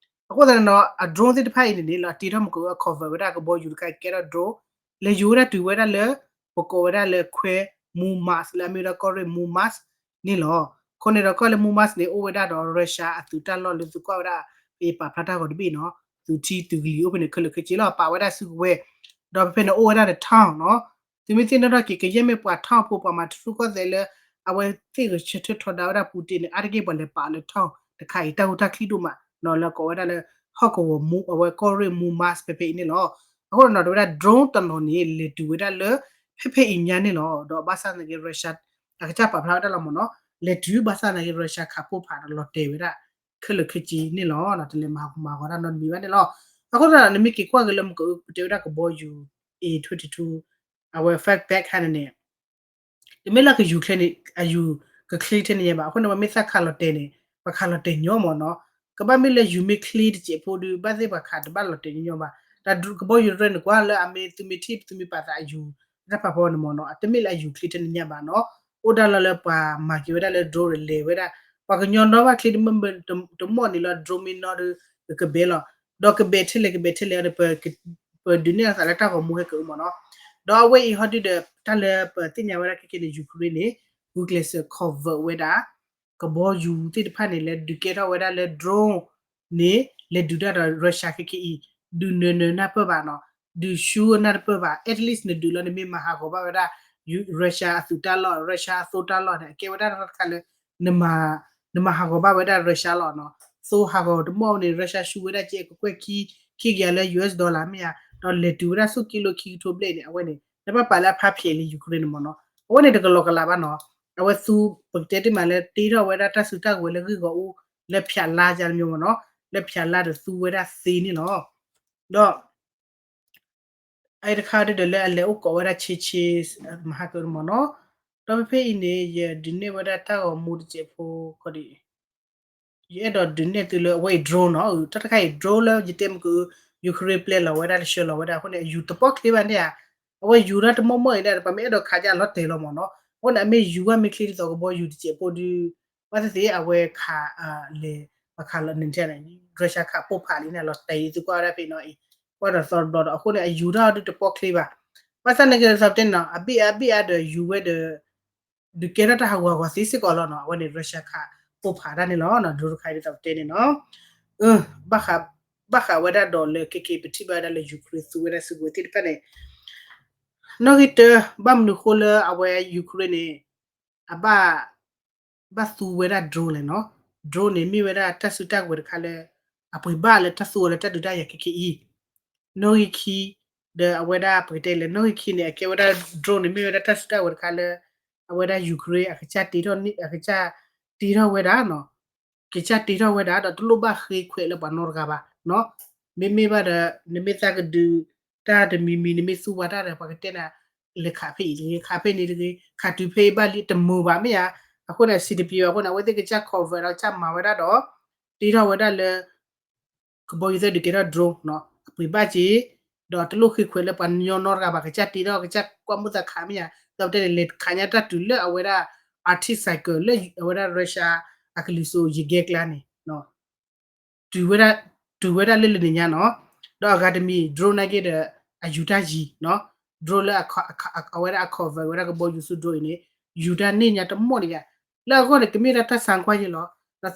အဃိသတးန့ၣ်ဒီး အ drone သ့ၣ်တဖၣ်အံၤန့ၣ်န့ၣ် လီၤတ့ထီၣ်မ့ၢ်ကအိၣ် အ cover ဝဲဒၣ်ကဘီယူၤတခါအံၤကဲထီၣ် drone, လဲၤယူၤဝဲဒၣ်တုၤဝဲဒၣ်လၢ ပကိးဝဲဒၣ်လၢခွဲ Murmansk လၢအမ့ၢ်ဝဲဒၣ်ကီၢ်ရ့ၣ် Murmansk န့ၣ်လီၤ. အဃိန့ၣ်ဒီးကီၢ်လၢ Murmansk န့ၣ် အိၣ်ဝဲဒၣ်ဒီး Russia အသုးတၢ်လီၢ်လၢသုကွၢ်ဝဲဒၣ် ပပာ်ဖျါတၢ်ဂီၤတဘ့ၣ်နီၤ, သုးထံသုးကလံၤအိၣ်ဖဲန့ၣ်ခဲလၢာ်ခဲဆ့လီၤ ပာ်ဝဲဒၣ်စုကဝဲၤ, ဒီးဖဲဖဲန့ၣ်အိၣ်ဝဲဒၣ်ဒီး town နီၤ, သုမ့ၢ်သ့ၣ်နီၣ်ထီၣ်က့ၤ ကယဲၢ်မ့ၢ်ပှၤ town ဖိပှၤမၤထူၣ်ကီၢ်သဲးလၢ အဝဲသ့ၣ်ဂဲၤဆၢထၢၣ်ထီဒါဝဲဒၣ် Putin န့ၣ် အါတက့ၢ်ပှၤလဲၤပာ်လၢ town တခါအံၤ တၢ်ဂိၢ်တၢ်ချံဒိၣ်မးနီၤ လၢကိးဝဲဒၣ်လၢ ဟီၣ်ကဝီၤမူ အဝဲကီၢ်ရ့ၣ် Murmansk ဖဲဖဲအံၤန့ၣ်လီၤ. အဃိန့ၣ်ဒီး တဝဲဒၣ် drone တနီၤန့ၣ် လဲၤတုၤဝဲဒၣ်လၢ ဖဲဖဲအံၤညါန့ၣ်လီၤ. ဒီးဘၣ်ဆၣ်သနာ်က့ Russia အကစၢ်ပာ်ဖျါဝဲဒၣ်လီၤမ့ၢ်နီၤ, လဲၤတုၤဘၣ်ဆၣ်သနာ်က့ Russia ခးပိၢ်ဖးဒီးလီၤတဲာ်ဝဲဒၣ် ခဲလၢာ်ခဲဆ့န့ၣ်လီၤ. တလဲၤမၤဟးဂီၤတၢ်နီတမံၤဘၣ်န့ၣ်လီၤ. အဃိသတးဒီး နမ့ၢ်က့ၤကွၢ်က့ၤလၢမ့ၢ်ကအိၣ်ပတဲဝဲဒၣ်ကဘီယူၤ A twenty two အဝဲ fight back ခါန့ၣ်န့ၣ် တမ့ၢ်လၢကယူၤချ့န့ၣ် အယူၤကချ့ထဲန့ၣ်ညါဘၣ်. အဃိန့ၣ် ပမ့ၢ်သးခးလီၤတဲာ်န့ၣ် ပခးလီၤတဲာ်ညီမ့ၢ်နီၤ, ကဘၣ်မ့ၢ်လၢယူၤမ့ၢ်ချ့တစဲးဖိဒီး ဘၣ်သ့ၣ်ပှၤခးတဘၣ်လီၤတဲာ်ညီညီဘၣ်. တၢ်ကဘီယူၤတရၢန့ၣ် ကွၢ်လၢအမ့ၢ်သုမ့ၢ်ထံၣ် သုမ့ၢ်ပာ်သးအယူၤ တၢ်ဖးဖီန့ၣ်မ့ၢ်နီၤ, တမ့ၢ်လၢအယူၤချ့ထဲန့ၣ်ညါဘၣ်နီၤ, အိၣ်ဒၣ်လီၤလၢပှၤမၤက့ၤဝဲဒၣ်လၢ drone လဲၤဝဲဒၣ်, ပှၤကညီနီၣ်ဘၣ်ချ့တမ့ၢ် တမီၢ်န့ၣ်လီၤ drone မ့ၢ်နီၤဒီး ကကဘဲလီၤ, ဒီးကဘဲထဲလဲၣ် ကဘဲထဲလဲၣ်ဒီး ပဒုးနဲၣ်အသးလၢတၢ်ဂီၤမူဟဲကအိၣ်မ့ၢ်နီၤ. ဒီးအဝဲအံၤဟီဒုဒီး တၢ်လၢပသ့ၣ်ညါဝဲဒၣ်ခဲက့န့ၣ် Ukraine န့ၣ် ဂုာ်ကျဲးစၢး cover ဝဲဒၣ် ကဘီယူၤသ့ၣ်တဖၣ်န့ၣ် လဲၤဒုးကဲထီၣ်ဝဲဒၣ်လၢ drone န့ၣ် လဲၤဒုးတၢ်ဒီး Russia ခဲက့အံၤ ဒုးနၢၤနၢၤနၢ်ပၢၢ်ဘၣ်နီၤ, ဒုးဆူနၢ်တပၢၢ်ဘၣ်, at least နဒုးလီၤ နမ့ၢ်မၤဟးဂီၤဘၣ်ဝဲဒၣ် Russia အသုးတၢ်လီၢ် Russia အသိတၢ်လီၢ်န့ၣ် အကဲဝဲဒၣ်တၢ်တခါလၢ နမၤဟးဂီၤဘၣ်ဝဲဒၣ် Russia လီၤနီၤ, သိဟးဂီၤတမီၢ်န့ၣ် Russia ဆူဝဲဒၣ်ကဲကကွဲၢ်ခံ ခံကယၤလၢ US dollar မ့ၢ်ဧါ, ဒီးလဲၤတုၤဝဲဒၣ်ဆူကံလိခံကထိဘျဲၣ်န့ၣ် အဝဲန့ၣ် တဘၣ်ပာ်လၢအဖးဖျဲးလံ Ukraine န့ၣ်မ့ၢ်နီၤ, အဝဲန့ၣ်တကလီကလးဘၣ်နီၤ, အဝဲသူ ပကတဲတ့ၢ်မးလၢတ့ထီၣ်ဝဲဒၣ်တၢ်စုတၢ်ကဝဲၤလၢဂ့ၢ်ဂီၤအူ လၢဖၠးလါယါတမံၤမ့ၢ်နီၤ, လၢဖၠးလါဒီးသူဝဲဒၣ်သ့န့ၣ်လီၤ. ဒီး အအံၤတခါဒုဒီးလၢအလဲၤအိၣ်ကိးဝဲဒၣ်ဆ့ဆ့ မဟါကမ့ၢ်နီၤ, ဒီးဖဲဖဲအံၤန့ၣ် ယဒုးနဲၣ်ဝဲဒၣ်တၢ်ဂီၤမူတစဲးဖိခီဒံး ယအဲၣ်ဒိးဒုးနဲၣ်သုလၢအဝဲအံၤ drone နီၤ, တၢ်တခါအံၤ drone လၢယတဲမ့ၢ်က Ukraine ပျဲလီၤဝဲဒၣ် လၢဆှၢလီၤဝဲဒၣ်အဃိန့ၣ် အယူၤတပီၢ်ချ့ဘၣ်န့ၣ်ဧါ, အဝဲယူၤဒၣ်တမီၢ်မီၢ်အံၤဒၣ် ပမ့ၢ်အဲၣ်ဒိးခးကလီၤတဲာ်လီၤမ့ၢ်နီၤ, အဃိန့ၣ် အမ့ၢ်ယူၤဘၣ်မ့ၢ်ချ့ဒ်သိးကဘီယူၤတစဲးဖိဒု ဘၣ်သ့ၣ်သ့ၣ် အဝဲခး လဲၤ ပခးလီၤန့ၣ် Russia ခးပိၢ်ဖးလံန့ၣ် လီၤတဲာ်အံၤသုကွၢ်ဝဲဒၣ်ဖဲနီၤအံၤ, ကွၢ်ဒီးသီတဘျီဒီး အဃိန့ၣ် အယူၤဒၣ်ဒုတပီၢ်ချ့ဘၣ်, ဘၣ်ဆၣ်န့ၣ်က့ၤသးပတဲန့ၣ်နီၤ အဘ့ၣ်အါဘ့ၣ်အါဒီးယူၤဝဲဒီး ဒုးကဲထီၣ်တၢ်ဟးဂူာ်ဟးဂီၤသ့စ့ၢ်ကီးလီၤနီၤ, အဝဲန့ၣ် Russia ခးပိၢ်ဖးတၢ်န့ၣ်လီၤနီၤ, ဒိတခါအံၤဒ်သိးပတဲန့ၣ်နီၤ, ဘၣ်ဃးဝဲဒၣ်ဒီးလၢခဲက့ၤပထံၣ်ဘၣ်ဝဲဒၣ်လၢ Ukraine သူဝဲဒၣ်စုကဝဲၤသ့ၣ်တဖၣ်န့ၣ်, နီၣ်ဂံၢ်တၢ ဘၣ်မနုၤဃိလၢအဝဲ Ukraine န့ၣ် အဘၣ် ဘၣ်သူဝဲဒၣ် drone လဲၣ်နီၤ, drone န့ၣ် မ့ၢ်ဝဲဒၣ်တၢ်စုတၢ်ကဝဲၤတခါလၢ အပှ့ၤဘၣ်လၢတၢ်သူအီၤလၢတၢ်ဒုးတၢ်ယၤခဲက့အံၤ, နီၣ်ဂံၢ်ခံ ဒီးအဝဲဒၣ်ပကတဲလၢ နီၣ်ဂံၢ်ခံန့ၣ် အကဲဝဲဒၣ် drone န့ၣ် မ့ၢ်ဝဲဒၣ်တၢ်စုတၢ်ကဝဲၤတခါလၢ အဝဲဒၣ် Ukraine အကစၢ်တ့ထီၣ်န့ၣ် အကစၢ်တ့ထီၣ်ဝဲဒၣ်နီၤ, ကစၢ်တ့ထီၣ်ဝဲဒၣ်ဒီး တလိၣ်ဘၣ်ဃ့ခွဲးလၢပှၤနီတဂၤဘၣ်နီၤ, မ့မ့ၢ်ဘၣ်ဒီး နမ့ၢ်သးကဒုးတၢ်တမံၤမံၤ နမ့ၢ်သူဝဲတၢ်ဒီး ပှၤကတဲနၤ လဲၤခးဖဲအံၤတဂ့ၤ ခးဖဲန့ၣ်တဂ့ၤ ခးတုၤဖဲအံၤဘၣ်လံတမုာ်ဘၣ်မ့ၢ်ဧါ, အဃိန့ၣ် စံးတပံၤဘၣ်အဃိန့ၣ် အဝဲသ့ၣ်ကစၢ် cover ဒီးကစၢ်မၤဝဲဒၣ်ဒီး တ့ထီၣ်ဝဲဒၣ်လၢ ကဘီယူၤသ့ၣ်ဒုးကဲထီၣ် drone နီၤ အပှ့ၤဘၣ်က့ၤ ဒီးတလိၣ်ဃ့ခွဲးလၢပှၤညီနီတဂၤဘၣ် ကစၢ်တ့ထီၣ် ကစၢ်ကွၢ်မုၢ်သးခးမ့ၢ်ဧါ, ဒီးပတဲန့ၣ် လဲၤခးညါတၢ်တုၤလၢအဝဲဒၣ် Arctic Circle လၢအဝဲဒၣ် Russia အကလံၤစိး ယံၤကဲကျါန့ၣ် တုၤဝဲဒၣ်လၢလၢနံၤညါနီၤ, ဒီးအဂၤတမံၤ drone နာ်က့ဒီး အယူၤတၢ်ယံၤနီၤ, drone လၢ အဝဲဒၣ်အ cover ဝဲဒၣ်ကဘီယူၤဆူ drone အံၤန့ၣ် ယူၤတၢ်န့ၢ်ညါတမီၢ်န့ၣ်ယါ, လၢအဂီၢ်န့ၣ် ကမ့ၢ်ဒၣ်တၢ်ဆါကွၢ်ယဲလီၤ,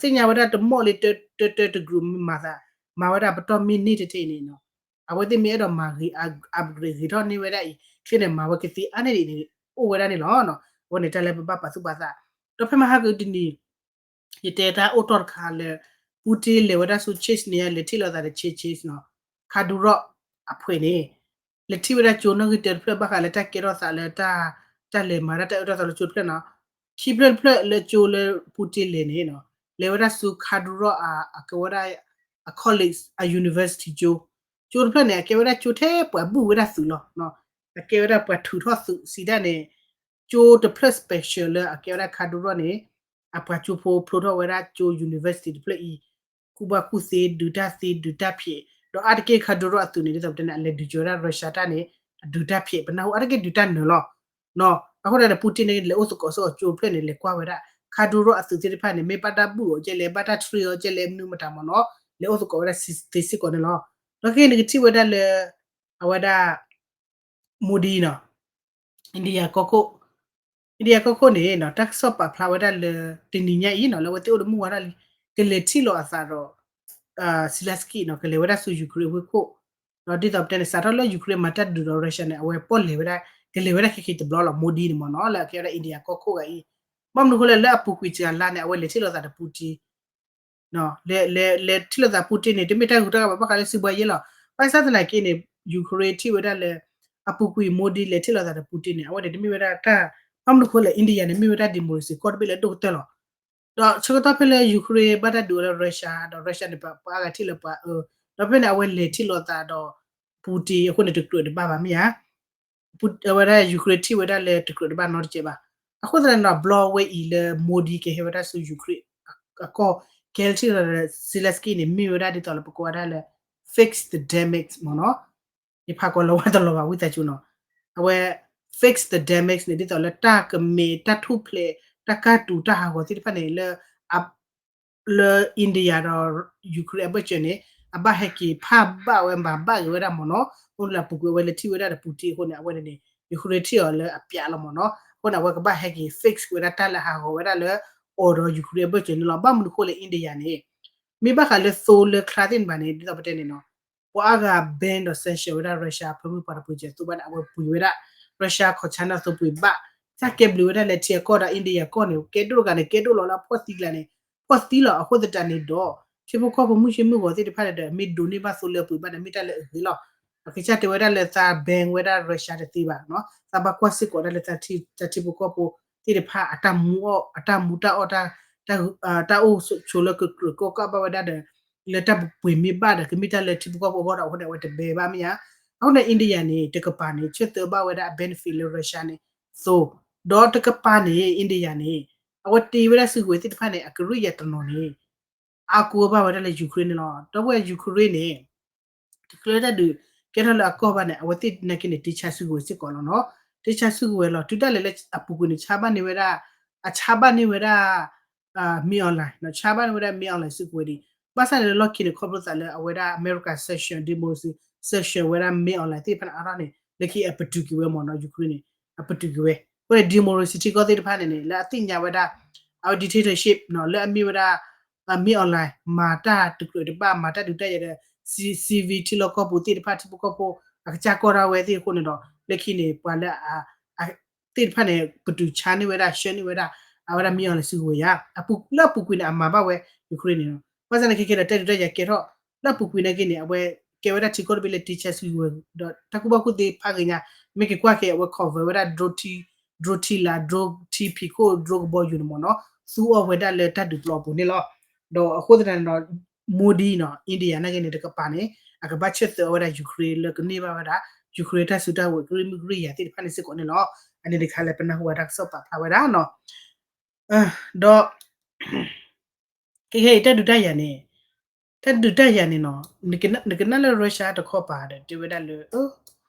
ဒီးသ့ၣ်ညါဝဲဒၣ်တမီၢ်လံ တၢတၢတဂုာ်မ့ၢ်မၤသး, မၤဝဲဒၣ်ပတီၢ်မ့ၢ်န့ၢ်တထံၣ်အံၤန့ၣ်နီၤ, အဝဲသ့ၣ်မ့ၢ်အဲၣ်ဒိးမၤဂ့ၤ upgrade ဂ့ၤထီၣ်န့ၢ်ဝဲဒၣ်အံၤ ချ့န့ၣ် မၤဝဲကသ့အါန့ၢ်ဒ်န့ၣ် အိၣ်ဝဲဒၣ်န့ၣ်လီၤ. အဃိန့ၣ် တၢ်လၢပဘၣ်ပာ်သူၣ်ပာ်သး, ဒီးဖဲမဟါကတနံၤ ယတဲတၢ်အိၣ်တီၢ်တခါလၢ Putin လဲၤဝဲဒၣ်ဆူ Chechnya လဲၤထံၣ်လိာ်သးဒီး Chechen နီၤ, Kadyrov အဖှဲးန့ၣ် လဲၤထံၣ်ဝဲဒၣ်ကၠိနီၣ်ဂံၢ်တၢတဖျၢၣ်ဘၣ်ဃးလၢတၢ်ကဲထီၣ်သးလၢ တၢ်လဲၤမၤတၢ်အၢတၢ်သီလၢကၠိတဖျၢၣ်နီၤ, ခံဖျၢၣ်တဖျၢၣ်လၢကၠိလၢ Putin လဲၤန့ၣ်နီၤ, လဲၤဝဲဒၣ်ဆူ Kadyrov အကဝဲဒၣ် အ college အ university ကၠိ, ကၠိတဖျၢၣ်န့ၣ် အကဲဝဲဒၣ်ကၠိထဲပှၤဘူၣ်ဝဲဒၣ်သုးလီၤ, အကဲဝဲဒၣ်ပှၤထုးထီၣ်သုးစံးဒၣ်န့ၣ် ကၠိတဖျၢၣ် special လၢအကဲဝဲဒၣ် Kadyrov န့ၣ် အပှၤကၠိဖိဖျိထီၣ်ဝဲဒၣ်ကၠိ university တဖျၢၣ်အံၤ ကူၣ်ဘၣ်ကူၣ်သ့ ဒုးတၢ်သ့ဒုးတၢ်ဖျဲး, ဒီးအါတက့ၢ် Kadyrov အသုးန့ၣ် ဒ်သိးပတဲန့ၣ် အလဲၤဒုးကၠိဝဲဒၣ် Russia တၢ်န့ၣ် အဒုးတၢ်ဖျဲး ပနၢ်ဟူအါတက့ၢ်ဒုးတၢ်နၢၤလီၤ. အဃိန့ၣ် Putin န့ၣ် လဲၤအိၣ်သကိးစ့ၢ်ကီးကၠိတဖျၢၣ်န့ၣ် လဲၤကွၢ်ဝဲဒၣ် Kadyrov အသုးသ့ၣ်တဖၣ်န့ၣ် မ့ၢ်ဘၣ်တၢ်ဘူၣ်အီၤကဲလဲၣ် ဘၣ်တၢ် train အီၤကဲလဲၣ် မနုၤမတၤမ့ၢ်နီၤ လဲၤအိၣ်သကိးဝဲဒၣ်သ့စ့ၢ်ကီးန့ၣ်လီၤ. ဒီးခဲအံၤန့ၣ်ကထံၣ်ဝဲဒၣ်လၢ အဝဲဒၣ် Modi နီၤ India ကီၢ်ခိၣ် India ကီၢ်ခိၣ်န့ၣ်နီၤ တၢ်ကစီၣ်ပာ်ဖျါဝဲဒၣ်လၢ တနံၤညါအံၤနီၤ လၢအဝဲသ့ၣ်အိၣ်တမုၢ်ဝါထီၣ်လံ ကလဲၤထံၣ်လိာ်အသးဒီး Zelensky နီၤ ကလဲၤဝဲဒၣ်ဆူ Ukraine အဝ့ၢ်ခိၣ်, ဒီးဒ်သိးပတဲန့ၣ် စးထီၣ်လၢ Ukraine မၤတၢ်ဒုးဒီး Russia န့ၣ် အဝဲပီၣ်လဲၤဝဲဒၣ် ကလဲၤဝဲဒၣ်ခဲက့ၤတဘျီလီၤ Modi န့ၣ်မ့ၢ်နီၤ လၢအကဲဝဲဒၣ် India ကီၢ်ခိၣ်ဂၤအံၤ, ဘၣ်မနုၤအဃိလဲၣ် လၢအပူၤကွံာ်စှၤလါန့ၣ် အဝဲလဲၤထံၣ်လိာ်သးဒီး Putin လဲၤထံၣ်လိာ်သး Putin န့ၣ် တမ့ၢ်တၢ်ဂုၤတၢ်ဂၤဘၣ် ဘၣ်ဃးလၢစံးဘှါယဲလီၤ. ဘၣ်ဆၣ်သနာ်က့န့ၣ် Ukraine ထံၣ်ဝဲဒၣ်လၢ အပူၤကွံာ် Modi လဲၤထံၣ်လိာ်သးဒီး Putin န့ၣ် အဝဲန့ၣ်တမ့ၢ်ဝဲဒၣ်တၢ် ဘၣ်မနုၤအဃိလဲၣ် India န့ၣ် မ့ၢ်ဝဲဒၣ် democracy ကီၢ်တဘ့ၣ်လၢအဒိၣ်ကတၢၢ်လီၤ. ဒီးဆၢကတီၢ်ဖဲလၢ Ukraine ဘၣ်တၢ်ဒုးအီၤလၢ Russia ဒီး Russia န့ၣ် ပှၤအါဂၤထံၣ်လၢပှၤအၢ, ဒီးဖဲန့ၣ် အဝဲလဲၤထံၣ်လိာ်သးဒီး Putin အဃိန့ၣ် တကြၢးတဘၣ်ဘၣ်မ့ၢ်ဧါ အဝဲဒၣ် Ukraine ထံၣ်ဝဲဒၣ်လၢတကြၢးတဘၣ်နီတစဲးဘၣ်. အဃိသတးန့ၣ်ဒီး ဘျီဝဲအံၤလၢ Modi ကဟဲဝဲဒၣ်ဆူ Ukraine အကီၢ် ကဟဲထံၣ်လိာ်သးဒီး Zelensky န့ၣ် မ့ၢ်ဝဲဒၣ်ဒ်သိးလၢပကိးဝဲဒၣ်လၢ fix the damage မ့ၢ်နီၤ, ယဖးကီးလီၤဝဲတလီၤဘၣ်ဝံသးစူၤနီၤ, အဝဲ fix the damage န့ၣ် ဒ်သိးလၢတၢ်ကမဲာ် တၢ်ထူၣ်ဖျဲး တၢ်ကၢ်တူာ် တၢ်ဟးဂီၤသ့ၣ်တဖၣ်န့ၣ် လၢ လၢ India ဒီး Ukraine အဘၢၣ်စၢၤန့ၣ် အဘၣ်ဟဲက့ၤဖးဘၣ်ဝဲ မၤဘၣ်ဂ့ၤဝဲဒၣ်မ့ၢ်နီၤ, အဃိန့ၣ်လၢအပူၤကွံာ်အဝဲလဲၤထံၣ်ဝဲဒၣ်ဒီး Putin အဃိန့ၣ် အဝဲန့ၣ်န့ၣ် Ukraine ထံၣ်အီၤလၢအပျးလီၤမ့ၢ်နီၤ, အဃိန့ၣ် အဝဲကဘၣ်ဟဲက့ၤ fix ဝဲဒၣ်တၢ်လၢအဟးဂီၤဝဲဒၣ်လၢ အီၤဒီး Ukraine အဘၢၣ်စၢၤန့ၣ်လီၤ. ဘၣ်မနုၤအဃိလဲၣ် India န့ၣ် မ့ၢ်ဘၣ်ဃးလၢသိလၢချါသ့ၣ်န့ၣ်ဘၣ်န့ၣ် ဒ်သိးပတဲန့ၣ်နီၤ ပှၤအါဂၤ ban ဒီး sanction ဝဲဒၣ် Russia ဖၢမုၢ်ပှၤတပှ့ၤစဲးသိးဘၣ်န့ၣ် အဝဲပှ့ၤဝဲဒၣ် Russia ခီၣ်ဆါန့ၣ်သိးပှ့ၤဘၣ်, တၢ်ကဲဘျုးဝဲဒၣ်လဲၤထံအကီၢ်ဒီး India ကီၢ်န့ၣ် ကဲဒိၣ်တဂၤန့ၣ် ကဲဒိၣ်လီၤလၢအဖှီၣ်သံကျါန့ၣ် ဖှီၣ်သံလီၤ. အဃိသတးန့ၣ်ဒီး ထံဖိကီၢ်ဖိမုၢ်ဆ့မုၢ်ဂီၤသ့ၣ်တဖၣ်န့ၣ်ဒီး မ့ၢ်ဒိးန့ၢ်ဘၣ်သိလၢအပှ့ၤဘၣ်န့ၣ် မ့ၢ်တၢ်လၢအဂ့ၤလီၤ. အကစၢ်တဲဝဲဒၣ်လၢသး ban ဝဲဒၣ် Russia တသ့ဘၣ်နီၤ, သးဘၣ်ကွၢ်စ့ၢ်ကီးဒၣ်လၢသးထံဖိကီၢ်ဖိသ့ၣ်တဖၣ် အတၢ်မူအီၣ် အတၢ်မူတၢ်အီၣ် တၢ်အိၣ်ဆိးလၢကကြၢးကီကၢ်ဘၣ်ဝဲဒၣ်ဒီး လၢတၢ်ပှ့ၤမ့ၢ်ဘၣ်ဒီး ကမ့ၢ်တၢ်လၢထံဖိကီၢ်ဖိအဂီၢ်ဒီး အဃိန့ၣ် အဝဲတ ban ဘၣ်မ့ၢ်ဧါ. အဃိန့ၣ် India န့ၣ် တကပၤန့ၣ် ဆၢသၢဘၣ်ဝဲဒၣ်အ benefit လၢ Russia န့ၣ်သိး, ဒီးတကပၤန့ၣ် India န့ၣ် အဝဲတ့ဝဲဒၣ်စုကဝဲၤသ့ၣ်တဖၣ်န့ၣ် အကရံၣ်ယၤတနီၤန့ၣ် အါကူအဘၣ်ဝဲဒၣ်လၢ Ukraine န့ၣ်လီၤ. ဒီပုၢ်ဝဲၢ် Ukraine န့ၣ် တချုးလၢတၢ်ဒုးကဲထီၣ်လၢအကီၢ်ဘၣ်န့ၣ် အဝဲသ့ၣ်နာ်က့န့ၣ် တ့ဆါစုကဝဲၤစ့ၢ်ကီးလီၤနီၤ. တ့ဆါစုကဝဲၤလီၤ တုၤဒၣ်လဲာ်လၢအပူၤကွံာ်န့ၣ် ဆါဘၣ်န့ၢ်ဝဲဒၣ် အဆါဘၣ်န့ၢ်ဝဲဒၣ် မင်းအောင်လှိုင်နီၤ, ဆါဘၣ်န့ၢ်ဝဲဒၣ် မင်းအောင်လှိုင် စုကဝဲၤဒံး. ဘၣ်ဆၣ်န့ၣ်လၢလီၢ်ခံန့ၣ် ခီဖျိသးလၢအဝဲဒၣ် America sanction, democracy sanction ဝဲဒၣ် မင်းအောင်လှိုင် သ့ၣ်တဖၣ်န့ၣ်အါထီၣ်န့ၣ် လၢခံအပတုာ်က့ၤဝဲမ့ၢ်နီၤ Ukraine န့ၣ် အပတုာ်က့ၤဝဲ. အဃိန့ၣ် democracy ထံကီၢ်သ့ၣ်တဖၣ်န့ၣ်န့ၣ် လၢအသ့ၣ်ညါဝဲဒၣ် အဝဲ dictatorship နီၤ လၢအမ့ၢ်ဝဲဒၣ် မင်းအောင်လှိုင် မၤတၢ်တကြၢးတဘၣ် မၤတၢ်ဒုးတၢ်ယၤဒီး civil ထံလီၢ်ကီၢ်ပူၤသ့ၣ်တဖၣ် ထံဖိကီၢ်ဖိ အကစၢ်ကီၢ်ဒၣ်ဝဲသ့ၣ်အဃိန့ၣ်ဒီး လၢခံန့ၣ် ပှၤလၢ သ့ၣ်တဖၣ်န့ၣ် ပတုာ်ဆါန့ၢ်ဝဲဒၣ် ဆှၢန့ၢ်ဝဲဒၣ် အဝဲဒၣ် မင်းအောင်လှိုင် စုကဝဲၤယါ လၢအပူၤကွံာ်န့ၣ် အမၤဘၣ်ဝဲ Ukraine န့ၣ်လီၤ. ဘၣ်ဆၣ်န့ၣ် ခဲကဲဒီး တၢ်ဒုးတၢ်ယၤကဲထီၣ် လၢအပူၤကွံာ်နာ်က့န့ၣ် အဝဲကဲဝဲဒၣ်ထံကီၢ်တဘ့ၣ်လၢ တ့ဆါစုကဝဲၤ ဒီးတၢ်ကူၣ်ဘၣ်ကူၣ်သ့ဖးဂ့ၤညါ မ့ၢ်က့ၤကွၢ်က့ၤ အဝဲ cover ဝဲဒၣ် drone ထံ drone ထံလာ် drone ထံဖံးခိၣ် drone ကဘီယူၤန့ၣ်မ့ၢ်နီၤ သူအီၤဝဲဒၣ်လၢတၢ်ဒုးပျီအပူၤန့ၣ်လီၤ. ဒီးအဃိသတးန့ၣ်ဒီး Modi နီၤ India နာ်က့န့ၣ် တကပၤန့ၣ် အကဘၣ်ဆၢသၢအီၤဝဲဒၣ် Ukraine လၢကန့ၢ်ဘၣ်ဝဲဒၣ် Ukraine တၢ်စုတၢ်ဝဲၤ ကရံၣ်မုၢ်ကရံၣ်ယၤသ့ၣ်တဖၣ်န့ၣ်စ့ၢ်ကီးန့ၣ်လီၤ. အန့ၣ်တခါလၢပနၢ်ဟူဝဲတၢ်ကစီၣ်ပာ်ဖျါဝဲဒၣ်နီၤ. ဒီး ခဲခဲအံၤတၢ်ဒုးတၢ်ယၤန့ၣ် တၢ်ဒုးတၢ်ယၤန့ၣ်နီၤ, နကနၣ်လၢ Russia တခီပၤဒီး တဲဝဲဒၣ်လၢ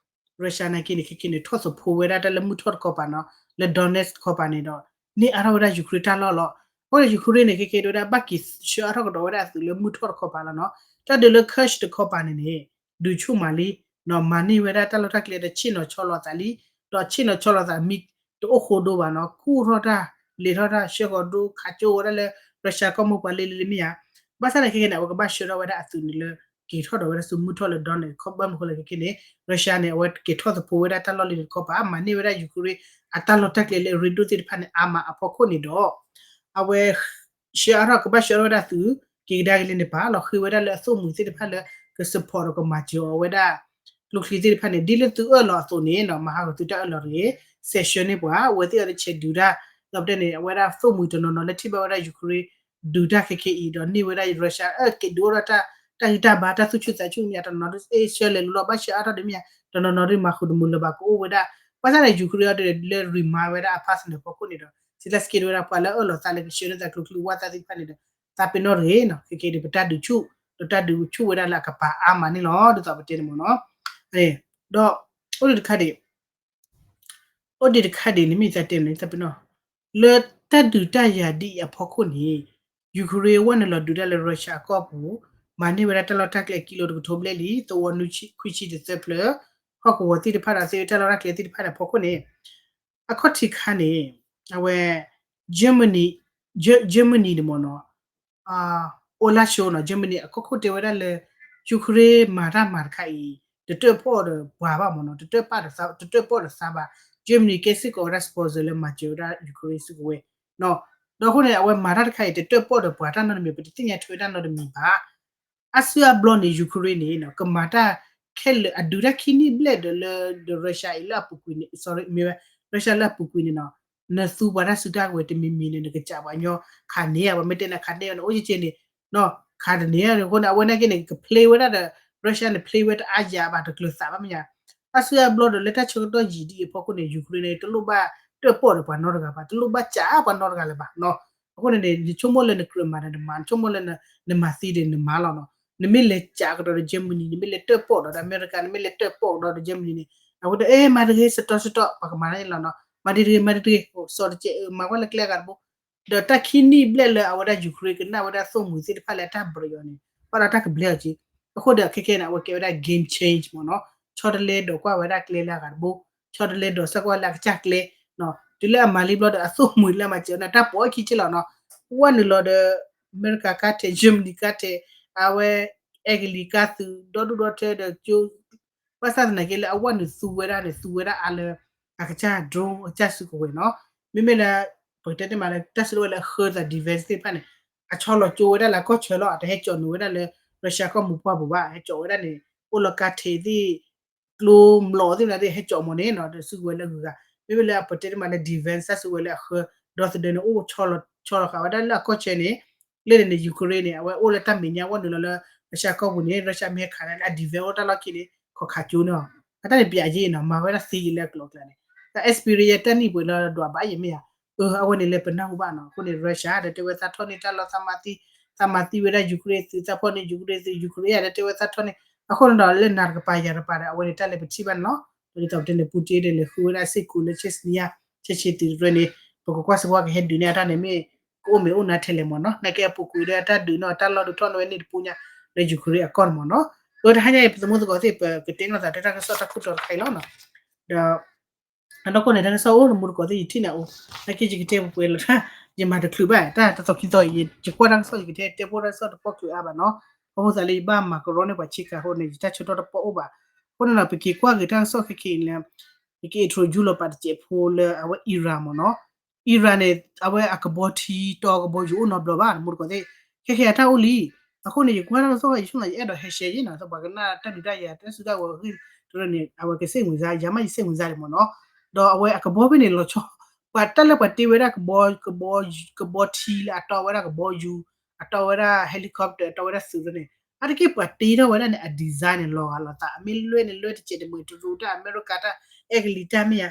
Russia နာ်က့န့ၣ် ခဲကဲန့ၣ် ထီၣ်သဖိဝဲဒၣ်တၢ်လၢမုၢ်ထီၣ်တခီပၤနီၤ, လၢ Donetsk တခီပၤန့ၣ်ဒီး န့ၢ်အါထီၣ်ဝဲဒၣ် Ukraine တၢ်လီၢ်လီၤ. အဃိန့ၣ် Ukraine န့ၣ် ခဲကဲတဲဝဲဒၣ် ဘၣ်က့ၤဆှၢအါထီၣ်ကဒီးဝဲဒၣ်အသုးလၢမုၢ်ထီၣ်တခီပၤလီၤနီၤ. တၢ်ဒုးလၢ Kursk တခီပၤန့ၣ်န့ၣ် ဒုးဆူၣ်မးလံ မၤန့ၢ်ဝဲဒၣ်တၢ်လီၢ်တၢ်ကျဲဒီး ဆ့ၣ်နီၤဆီလီၤသးလံ, ဒီးဆ့ၣ်နီၤဆီလီၤသးမ့ၢ်တအိၣ်ဃိဒိဘၣ်နီၤ, ကူၣ်ထီၣ်တၢ် လဲၤထီၣ်တၢ် ဆှၢဃီၤဒိ ခးကၠိဝဲဒၣ်လၢ Russia ကီၢ်မိၢ်ပှၢ်လံလံလံမ့ၢ်ဧါ. ဘၣ်ဆၣ်သနာ်က့န့ၣ် အဝဲကဘၣ်ဆှၢထီၣ်ဝဲဒၣ်အသုးန့ၣ်လၢ က့ၤထီၣ်ဒီးဝဲဒၣ်ဆူမုၢ်ထီၣ်လၢ Donetsk တခီပၤမ့ၢ်ဃိလၢခဲကဲန့ၣ် Russia န့ၣ် အဝဲက့ၤထီၣ်သဖိဝဲဒၣ်တၢ်လီၢ်လံန့ၣ်တခီပၤ မၤန့ၢ်ဝဲဒၣ် Ukraine အတၢ်လီၢ်တၢ်ကျဲလၢအရ့ဒိၣ်သ့ၣ်တဖၣ်န့ၣ် အါမးအဖီခိၣ်န့ၣ်ဒီး အဝဲ ဆှၢအါထီၣ် ကဘၣ်ဆှၢထီၣ်ဝဲဒၣ်သုး က့ၤကဒါက့ၤလံန့ၣ် ပာ်လီၤဃ့ဝဲဒၣ်လၢအသိၣ်မှံၤသ့ၣ်တဖၣ်လၢ က support ဒီးကမၤစၢၤအီၤဝဲဒၣ် ကျိချံသ့ၣ်တဖၣ်န့ၣ် ဒ်လၢသုအၢၣ်လီၤအသိးန့ၣ်နီၤ မၤဟးဂီၤသုတၢ်အၢၣ်လီၤတဂ့ၤ, စဲးဆှၢန့ၢ်ပှၤ အဝဲသ့ၣ်အီၤတဆဲးဒုးတၢ် ဒီးပတဲန့ၣ် အဝဲဒၣ်သိၣ်မှံၤတနီၤနီၤလၢထံၣ်ဘၣ်ဝဲဒၣ် Ukraine ဒုးတၢ်ခဲကဲအံၤ ဒီးန့ၢ်ဝဲဒၣ် Russia အၢၣ်က့ၤဒုးအိၣ်ဒီးတၢ် တၢ်ဂံၢ်တၢ်ဘါ တၢ်သူၣ်ဆူၣ်သးဆူၣ်မ့ၢ်ဧါ, တနီၤနီၤဒုး အ့ ဆှၢလဲၤလိၤလီၤ ဘၣ်ဆှၢအါထီၣ်ဒ်မ့ၢ်ဧါ, တနီၤနီၤဒုးမၤဃုာ်တမုာ်လၢၤဘၣ်ကအိၣ်ဝဲဒၣ်, ဘၣ်ဆၣ်န့ၣ် Ukraine အီၤဒ်လဲၤ remind ဝဲဒၣ်အ partner ဖီခိၣ်န့ၣ်ဒီး Zelenskyy တဲဝဲဒၣ် ပှၤလၢအအၢၣ်လီၤသးလၢကဆှၢန့ၢ်သးကျိချံဝၣ်သၣ်သ့ၣ်တဖၣ်န့ၣ်ဒီး သးပ့ၤနီၣ်တဂ့ၤနီၤ, ခဲကဲန့ၣ် ပတၢ်ဒုးဆူၣ် ဒီးတၢ်ဒုးဆူၣ်ဝဲဒၣ်လၢအကပၤအါမးန့ၣ်လီၤ ဒ်သိးပတဲန့ၣ်မ့ၢ်နီၤ. ဒီး အိၣ်ဒံးတခါဒံး အိၣ်ဒံးတခါဒံးန့ၣ် မ့ၢ်သးတဲန့ၣ် သးပ့ၤနီၣ် လၢတၢ်ဒုးတၢ်ယၤဒ်အံၤအဖီခိၣ်န့ၣ် Ukraine အဝဲနုာ်လီၤဒုးတၢ်လၢ Russia အကီၢ်ပူၤ မၤန့ၢ်ဝဲဒၣ်တၢ်လီၢ်တၢ်ကျဲကံလိတကထိဘျဲၣ်လံ သဝီနွံဆံခွံဆံတသၢဖျၢၣ် ဟီၣ်ကဝီၤသ့ၣ်တဖၣ်ဒီးသ့ၣ်ဝဲတၢ်လီၢ်တၢ်ကျဲသ့ၣ်တဖၣ်န့ၣ်အဖီခိၣ်န့ၣ် အခီၣ်ထံးခါန့ၣ် အဝဲ Germany Germany န့ၣ်မ့ၢ်နီၤ Olaf Scholz နီၤ Germany အကီၢ်ခိၣ်တဲဝဲဒၣ်လၢ Ukraine မၤတၢ်မၤတခါအံၤ တတၢၣ်ပီၣ်ဒီးပှၤဘၣ်မ့ၢ်နီၤ တတၢၣ်ပီၣ်ဒီးသး တတၢၣ်ပီၣ်ဒီးသးဘၣ် Germany ကဲစ့ၢ်ကီးဝဲဒၣ် sponsor လၢမၤစၢၤဝဲဒၣ် Ukraine စုကဝဲၤ ဒီးအဃိန့ၣ် အဝဲမၤတၢ်တခါအံၤ တတၢၣ်ပီၣ်ဒီးပှၤတၢ်နီတမံၤ ပတသ့ၣ်ညါထွဲတၢ်နီတမံၤဘၣ် အါစုအါဘျီန့ၣ် Ukraine န့ၣ် ကမၤတၢ်ခဲလၢာ် အဒုးတၢ်ခံနံၣ်ဘျဲၣ်ဒီးလၢ Russia အံၤလၢအပူၤကွံာ်န့ၣ် sorry မ့ၢ်ဝဲ Russia လၢအပူၤကွံာ်န့ၣ်နီၤ နသူပှၤတၢ်စုတၢ်ကဝဲၤတမံၤမံၤန့ၣ် နကစးပှၤညီခးန့ၢ်ဧါ ပှၤမ့ၢ်တဲနၤခးန့ၢ်အီၤန့ၣ် အိၣ်က့ၤက့ၤန့ၣ် ခးတန့ၢ်အီၤန့ၣ် အဃိန့ၣ် အဝဲနာ်က့န့ၣ် က play ဝဲဒၣ်ဒီး Russia န့ၣ် play ဝဲတအါယၤဘၣ် တကျၢၤသးဘၣ်မ့ၢ်ညါ အါစုအါဘျီဒီးလၢတၢ်ဆၢကတီၢ်ယံာ်ဒ်အံၤအဖီခိၣ်န့ၣ် Ukraine န့ၣ် တလိၣ်ဘၣ်တၢၣ်ပီၣ်ဒီးပှၤနီတဂၤဘၣ် တလိၣ်ဘၣ်စးပှၤနီတဂၤလၢၤဘၣ်နီၤ အဃိန့ၣ်န့ၣ် နဆိကမိၣ်လၢနကြၢးမၤဒီးနမၤ နဆိကမိၣ်လၢနမၤသံဒီးနမၤလီၤနီၤ နမ့ၢ်လဲၤစးကဒီးဒီး Germany နမ့ၢ်လဲၤတၢၣ်ပီၣ်ဒီးဒီး အမဲရကၤ နမ့ၢ်လဲၤတၢၣ်ပီၣ်ကဒီးဒီး Germany န့ၣ် အဝဲဒၣ် အဲ မၤတဂ့ၤ စတီစတီ ပှၤကမၤတၢ်န့ၣ်လီၤနီၤ မၤတဂ့ၤတဂ့ၤ မၤတဂ့ၤတဂ့ၤ စီၤတကဲး မၤကွၢ်လၢကျဲအဂၤတဘိ ဒီးတၢ်ခံနံၣ်ဘျဲၣ်လၢအဝဲဒၣ် Ukraine ကနၣ်ဝဲဒၣ်သိၣ်မှံၤသ့ၣ်တဖၣ်လၢအတၢ်ဘြၢယီၤန့ၣ် ဘၣ်ဒီးတၢ်ကဘျဲအီၤက့ၤ အဃိဒီးခဲခဲန့ၣ် အဝဲကဲဝဲဒၣ် game change မ့ၢ်နီၤ ဆီတလဲဒီးကွၢ်ဝဲဒၣ်ကျဲလၢအဂၤတဘိ ဆီတလဲဒီးစၢ်ကွၢ်လၢအကစၢ်ကျဲ တုၤလၢအမၤလံဘျီဒီးအသိၣ်မှံၤလၢအမၤစၢၤန့ၣ် တၢ်ပိာ်အခံဆ့လီၤနီၤ ဝဲနုာ်လီၤဒီး အမဲရကၤကါထဲး Germany ကါထဲး အဝဲ အဲကလံးကါသုး ဒီဒူၣ်ဒီထၢဒီးကၠိ ဘၣ်ဆၣ်သနာ်က့လၢအဝဲနုာ်သူဝဲဒၣ်န့ၣ် သူဝဲဒၣ်အါလၢ အကစၢ် drone အကစၢ်စုကဝဲၤနီၤ မ့မ့ၢ်လၢ ပကတဲတ့ၢ်မးလၢ တၢ်စုကဝဲၤလၢအဃၢသး defense သ့ၣ်တဖၣ်န့ၣ် အဆီလီၤကၠိဝဲဒၣ်လၢအကီၢ်ဆၢလီၤ အတဟဲကၠီၣ်နုာ်ဝဲဒၣ်လၢ Russia ကီၢ်မူၤပှၢ်ပူၤဘၣ် ဟဲကၠီၣ်ဝဲဒၣ်န့ၣ် အိၣ်လၢကါထဲးသ့ၣ် ကျိမျိာ်သ့ၣ်မနုၤသ့ၣ် ဟဲကၠီၣ်မ့ၢ်န့ၣ်နီၤ ဒီးစုကဝဲၤလၢအဂုၤအဂၤ မ့မ့ၢ်လၢပတဲတ့ၢ်မးလၢ defense တၢ်စုကဝဲၤလၢအဃၢ ဒီသဒၢန့ၣ် အိၣ်ဆီလီၤဆီလီၤဃာ်ဝဲဒၣ်လၢအကီၢ်ဆၢန့ၣ် လၢန့ၣ်န့ၣ် Ukraine န့ၣ် အဝဲအိၣ်လၢတၢ်မဲာ်ညါဝဲနုာ်လီၤလၢ Russia ကီၢ်ပူၤန့ၣ် Russia မ့ၢ်ဟဲခးန့ၣ် အ defense အိၣ်တၢ်လီၢ်ခံန့ၣ် ခိးခးကၠိန့ၣ်လီၤ အတၢ်န့ၣ်ပျးယ့ၣ်နီၤ မၤဝဲဒၣ်သ့ယ့ၣ်လၢအကျိၤအကျဲန့ၣ် တၢ် experience တၢ်နံၣ်ပှဲၤလၢဒွးဘၣ်ယဲၢ်မ့ၢ်ဧါ အဝဲန့ၣ်လၢပနၢ်ဟူဘၣ်နီၤ အဃိန့ၣ် Russia ဒီးတဲဝဲသးထီၣ်န့ၢ်တၢ်လီၢ်သးမၤသံ သးမၤသံဝဲဒၣ် Ukraine သုး သးဖီၣ်န့ၢ် Ukraine သုး Ukraine ဒီးတဲဝဲသးထီၣ်န့ၢ် အဃိန့ၣ်ဒီးလၢနၤတကပၤယၤတကပၤဒီး အဝဲန့ၣ်တၢ်လဲၤပထံၣ်ဘၣ်န့ၣ်လီၤ ဒီးဒ်သိးပတဲန့ၣ် Putin ဒီးလဲၤဃုဝဲဒၣ်စ့ၢ်ကီးလၢ Chechnya Chechnya သုးတရၢန့ၣ် ပကကွၢ်စ့ၢ်ကီးကဟဲဒုးန့ၢ်အတၢ်န့ၣ်မ့ၢ် ကအိၣ်မ့ၢ်အိၣ်နၤထဲလဲၣ်မ့ၢ်နီၤ နာ်က့အပူၤကွံာ်ဒီးတၢ်ဒုးန့ၢ်တၢ်လီၢ်ဒုးထီၣ်န့ၢ်ဝဲန့ၣ်တပူၤညါလၢ Ukraine အကီၢ်န့ၣ်မ့ၢ်နီၤ အတဟါညါအံၤ ပသမူသကိးသ့ၣ် ပကတဲလိာ်သးတၢ်ကစီၣ်တၢ်ခိၣ်တီတခါအံၤလီၤနီၤ ဒီး အနီၢ်ကီၢ်န့ၣ် တၢ်ကစီၣ်အိၣ်တမူတကိးသ့ၣ် ယထံၣ်န့ၣ်အိၣ် နာ်က့ယကတဲပှဲၤပှဲၤလီၤ ယမၤတချုးဘၣ် တၢ်တသီခံသီအံၤ ယကွၢ်တၢ်ကစီၣ် ယကတဲတဲပိာ်တၢ်ကစီၣ်တပိာ်ချုးအါဘၣ်နီၤ အဃိသတးလၢယဘၣ်မၤကရီန့ၢ်ပှၤဆ့ကၤအဃိန့ၣ် ယတၢ်ဆၢကတီၢ်တပိာ်အိၣ်ဘၣ် အဃိန့ၣ်နီၤ ပက့ၤကွၢ်က့ၤတၢ်ကစီၣ်ခဲခဲအံၤလၢ ယက intro ယူၢ်လီၤပာ်တစဲးဖိလၢအဝဲ Iran မ့ၢ်နီၤ Iran န့ၣ် အဝဲအကဘီထံတီကဘီယူၤအိၣ်နီတဘျီဘၣ် တမူတကိးသ့ၣ် ခဲခဲအတၢ်အိၣ်လံ အဃိန့ၣ် ယကွၢ်တၢ်ကစီၣ် ယဆိကမိၣ် ယအဲၣ်ဒိးဟဲရှဲယ့ၣ်နီၤ ပှၤကနၣ်တၢ်ဒုးတၢ်ယၤ တၢ်စုတၢ်ဝဲၤဂ့ၢ်တရၢန့ၣ် အဝဲကစ့ၣ်ဝင်စား ယၤမးယစ့ၣ်ဝင်စားဒံးမ့ၢ်နီၤ ဒီးအဝဲအကဘီဖဲန့ၣ်လီၤဆီ ပှၤတၢ်လၢပှၤတ့ဝဲဒၣ်ကဘီ ကဘီ ကဘီထံလၢအတီဝဲဒၣ်ကဘီယူၤ အတီဝဲဒၣ် helicopter အတီဝဲဒၣ်သုးရၢန့ၣ် အါတက့ၢ်ပှၤတ့ထီၣ်ဝဲဒၣ်န့ၣ် အ design န့ၣ် လီၤဂာ်လိာ်သး အမ့ၢ်လွဲၢ်န့ၣ်လွဲၢ်တစဲးတမှဲၤတရူးတၢ် အမဲရကၤတၢ် အဲကလံးတၢ်မ့ၢ်ယါ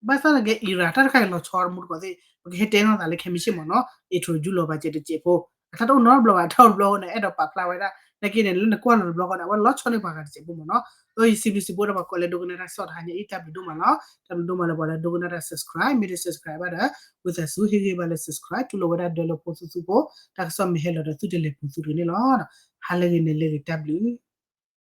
ဘၣ်ဆၣ်သနာ်က့ Iran တၢ်တခါအံၤလီၤဆီတမူတကိးသ့ၣ် ပကဟဲတဲနီၢ်သးလၢခဲမုၢ်ဆ့ၣ်မ့ၢ်နီၤ intro ယူၢ်လီၤပာ်စဲးတစဲးဖိ အတၢ်တအိၣ်နီတဘျီဘၣ် အတၢ်အိၣ်တဘျီဃီန့ၣ် အဲၣ်ဒိးပာ်ဖျါဝဲဒၣ် နာ်က့န့ၣ် လၢနကွၢ်လီၤတဘျီဃီန့ၣ် အဝဲလီၤဆီန့ၢ်ပှၤဂၤတစဲးဖိမ့ၢ်နီၤ. အဃိယစံးဘျုးစံးဖှိၣ်ဒီးပှၤကိးဂၤဒဲး ဒိကနၣ်တၢ်ကစီၣ်တဟါညါအံၤ တၢ်ဘျုးဒိၣ်မးလီၤ. တၢ်ဘျုးဒိၣ်မးလၢပှၤလၢ ဒိကနၣ်တၢ် subscribe မ့ၢ်တ subscribe ဘၣ်ဒီး ဝံသးစူၤဟ့ၣ်ဂံၢ်ဘါလၢ subscribe တူၢ်လိာ်ဝဲဒၣ်ဒၢလၢဖိသူသူဖိ တၢ်ကစီၣ်မ့ၢ်ဟဲလီၤဒီးသုတလဲၤပူၤသုတဂ့ၤန့ၣ်လီၤ. ဟါလၢဂ့ၤ နၤလၢဂ့ၤ တၢ်ဘျုး